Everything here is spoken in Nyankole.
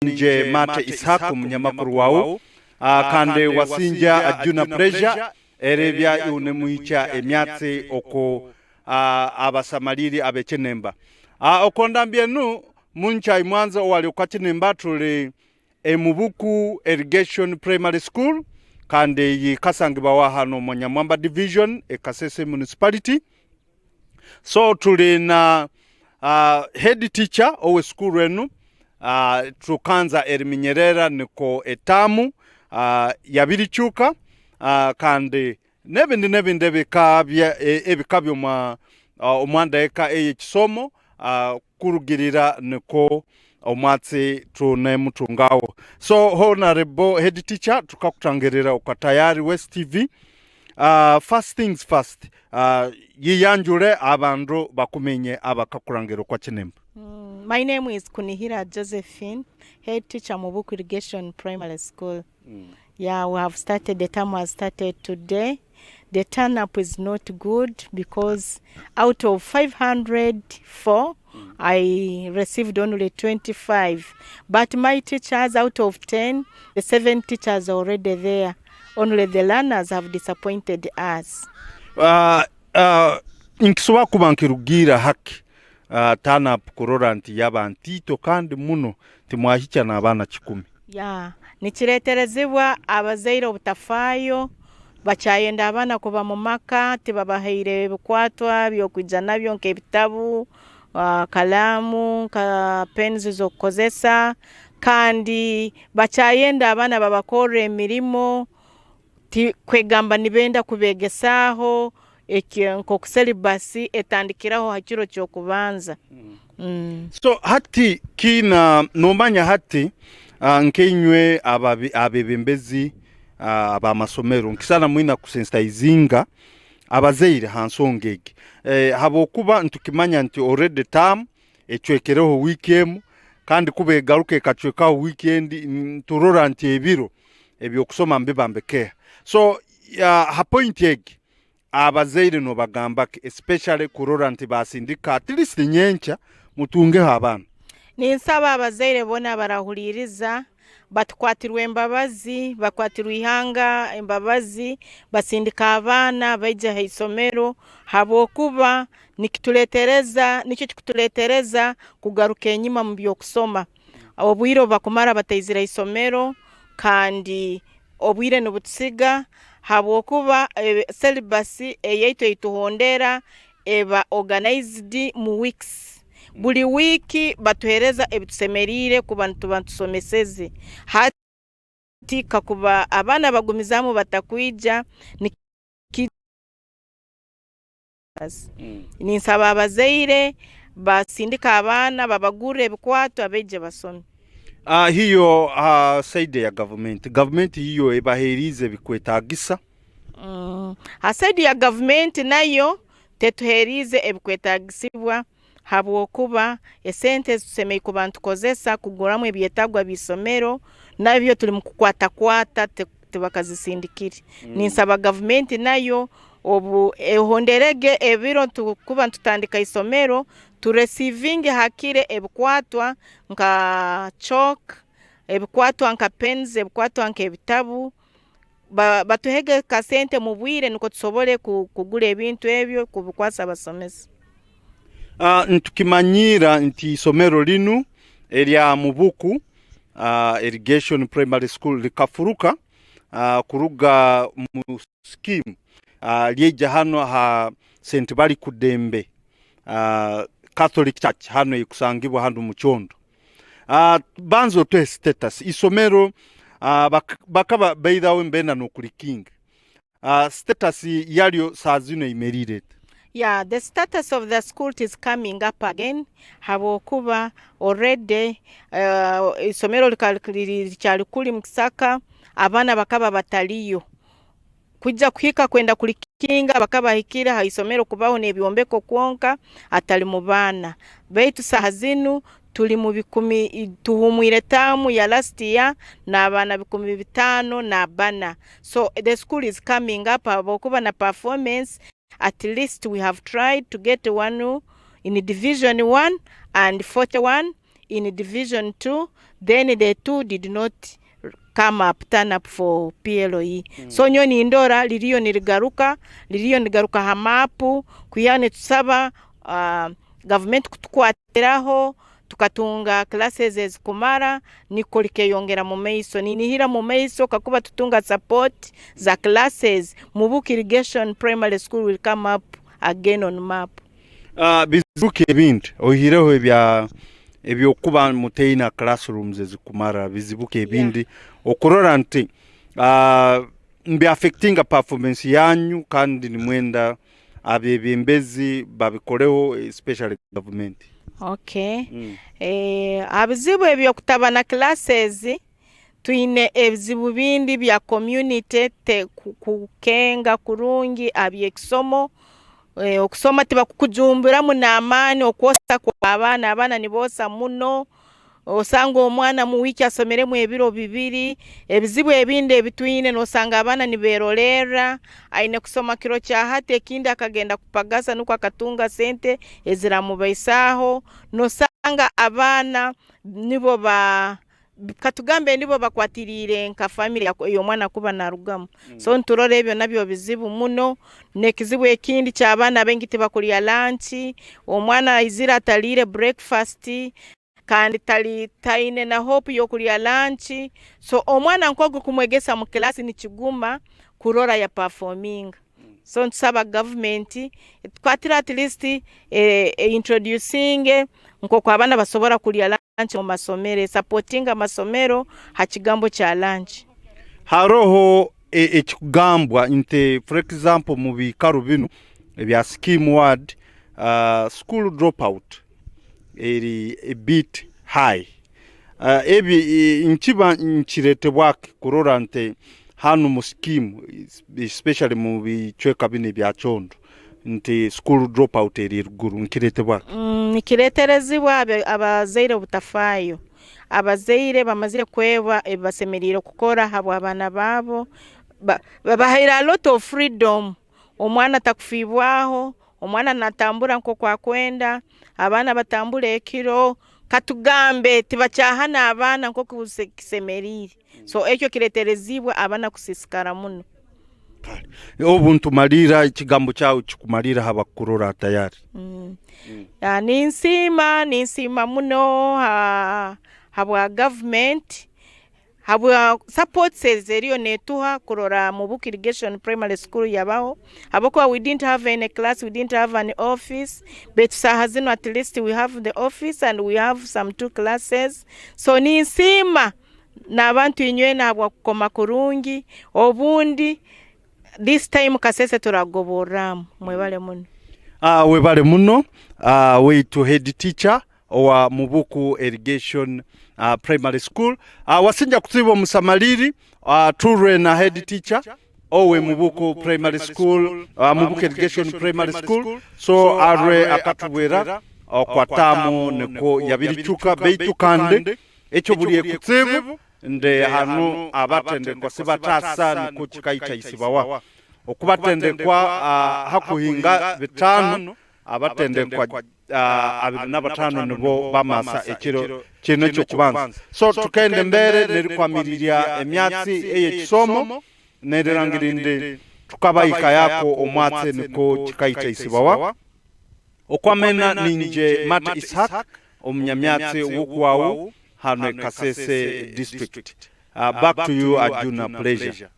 Nje Mate Ishaq omunyamakuru wawu kandi wasingya Ajuna Pressure erebya iwe nemwikya emyatsi oku abasamaliri abekinemba. Okonda mbyenu muncha imwanza owali okwa kinimba tuli e Mubuku Irrigation Primary School kandi eyi kasangibwawa hano mu Nyamwamba Division e Kasese Municipality. So tuli na head teacher owe sukuru enu tukanza eriminyerera niko etamu yabirikyuka kandi nebindi nebindi ebika ebika byomwa omwandaika eyekisomo kurugirira niko omwatsi tunemutungawo. So honorable head teacher, tukakutangirira okwa Tayari West TV. First things first, yiyanjure abandu bakumenye abakakurangira okwa kinemba. My name is Kunihira Josephine, head teacher Mubuku Irrigation Primary School. Yeah, we have started, the term has started today. The turn up is not good because out of 504, I received only 25. But my teachers, out of 10, the 7 teachers are already there. Only the learners have disappointed us. Nkisobola kuba nkirugiira haki turn up kurora nti yaba ntiito kandi muno timwahikya n'abaana 100? Yeah, nikireeterezibwa abazaire obutafaayo, bakyayenda abaana kuba mu maka, tibabahaire ebikwatwa by'okwija nabyo nk'ebitabu, kalaamu, nka pens z'okukozesa, kandi bakyayenda abaana babakorre emirimo, kwegamba nibenda kubeegesaaho nk'oku syllabus etandikiraho ha kiro ky'okubanza. So hati kiina nomanya hati nkainywe abebembezi abamasomero nkisana mwina kusensitizinga abazaire ha nsonga egi, habwokuba nitukimanya nti already term ecwekereho wiiki emu kandi kuba egaruka ekacwekaho wiiki endi, niturora nti ebiro ebyokusoma nibiba nibikeeha. So ha point egi abazaire nobagamba ki especially kurora nti basindika at least nyenkya mutungeho abaana? Ninsaba abazaire boona abarahuliiriza batukwatirwe embabazi, bakwatirwe ihanga embabazi, basindika abaana baije ha isomero habwokuba nikituleetereza, nikyo kikutuleetereza kugaruka enyima mu by'okusoma. Obwire obu bakumara bataizire ha isomero kandi obwire nibutusiga habwokuba syllabus eyaitu ei tuhondera eba organized mu weeks. Buli wiiki batuheereza ebitusemeriire kuba nituba nitusomeseze. Hati kakuba abaana bagumizaamu batakwija, ninsaba abazaire basindike abaana babagurre ebikwatwa baije basome. Hiyo ha side ya gavumenti, gavumenti hiyo ebaheeriize ebikwetagisa? Ha side ya gavumenti nayo tetuheeriize ebikwetagisibwa habwokuba esente ezi tusemeriire kuba nitukozesa kuguramu ebyetagwa by'isomero nabyo tuli mukukwatakwata tibakazisindikire. Ninsaba gavumenti nayo obu ehonderege ebiro tukuba nitutandika isomero turesiivinge hakire ebikwatwa nka chalk, ebikwatwa nka pens, ebikwatwa nk'ebitabu, batuhege kasente mu bwire nukwo tusobole kugura ebintu ebyo kubikwasa abasomesa. Nitukimanyiira nti isomero linu erya Mubuku Irrigation Primary School likafuruka kuruga mu scheme lyaija hanu ha St Balikudembe Catholic Church hanu ekusangibwa hanu Mukyondo. Banza otuhe status isomero bakaba baithawe mbenda nokulikinga status yaryo saa zinu eyemeriire eta? Yeah, the status of the school is coming up again habwokuba already isomero likyali kuli mu kisaka, abaana bakaba bataliyo. Kwija kuhika kwenda kulikinga bakaba bahikire ha isomero kubaho n'ebyombeko kwonka hatali mu baana. Baitu saaha zinu tuli mu bikumi, tuhumwire taamu ya last year n'abaana 5400. So the school is coming up habwokuba na performance at least we have tried to get one in division 1 and 41 in division 2. Then the two did not come up, turn up for PLE. So nyowe nindora ririyo nirigaruka, ririyo nirigaruka ha maapu, kwihaho nitusaba gavumenti kutukwatiraho tukatunga classes ezikumara nikwo rikeyongera mu maiso. Ninihira mu maiso kakuba tutunga support za classes, Mubuku Irrigation Primary School will come up again on map. Bizibu ki ebindi oihireho ebya eby'okuba mutaine classrooms ezikumara, bizibu ki ebindi okurora nti nibi-affectinga performance yanyu kandi nimwenda abebembezi babikoreho especially gavumenti? Okay. Ha bizibu eby'okutaba na classes, twine ebizibu bindi bya community kukenga kurungi aha by'ekisomo, okusoma tibakukujumbiramu n'amaani okwosa kw'abaana, abaana niboosa muno, osanga omwana mu wiiki asomeremu ebiro bibiri, ebizibu ebindi ebi twine nosanga abaana niberolerra, aine kusoma kiro kya hati ekindi akagenda kupagasa nukwo akatunga sente eziramubaisaaho, nosanga abaana nibo ba katugambe nibo bakwatiriire nka family ey'omwana kuba narugamu. So niturora ebyo nabyo bizibu muno. N'ekizibu ekindi ky'abaana baingi tibakurya lunch, omwana aizire atariire breakfast kandi tari taine na hope y'okurya lunch, so omwana nk'ogu kumwegesa mu class nikiguma kurora ya performinga. So nitusaba gavumenti etukwatire at least e introducinge nk'oku abaana basobora kurya lunch omu masomero, esapotinge amasomero ha kigambo kya lunch. Haroho ekikugambwa nti for example mu biikaro binu ebya scheme ward, school drop out eri a bit high. Ebi nkiba nkiretebwa ki kurora nti hanu mu scheme especially mu bicweka binu ebya Kyondo nti school drop out eri eruguru nkiretebwa ki? Nikireterezibwa abazaire obutafaayo. Abazaire bamazire kwebwa ebi basemeriire kukora habw'abaana baabo, babahaire a lot of freedom, omwana takufiibwaho, Omwana natambura nk'oku akwenda, abaana batambura ekiro, katugambe tibakyahana abaana nk'oku kisemeriire. So ekyo kiretereziibwe abaana kusiisikara muno. Kale obu ntumaliira ekigambo kyawe kikumaliira ha bakukurora tayari. Ninsiima, ninsiima muno habwa gavumenti Habwa supports ezi eriyo netuha kurora Mubuku Irrigation Primary School yabaho habwokuba we didn't have any class, we didn't have an office baitu saaha zinu at least we have the office and we have some two classes so ninsiima n'abantu inywena habw'okukoma kurungi obundi this time Kasese turagoborramu. Mwebale muno. Webale muno waitu head teacher owa Mubuku Irrigation Primary School. Wasinja kutsiba omusamaliri turwe na head teacher owe Mubuku Primary School, Mubuku Irrigation Primary School. So arwe akatubwera okwa taamu nikwo yabiricuka beitu kandi ekyo buri ekutsibu nde hanu abatendekwa sibatasa nikwo kikaitaisibawa okubatendekwa hakuhinga bitano abatendekwa 25 nibo bamasa ekiro kinu eky'okubanza. So tukenda embere nerikwamirirya emyatsi ey'ekisomo nerirangiri ndi tukabaikayaku omwatsi nikwo kikaitaisibawa. Okwamena ninje Matt Ishaq omunyamyatsi w'okwawu hanu e Kasese district. Back to you Arjuna Pleasure.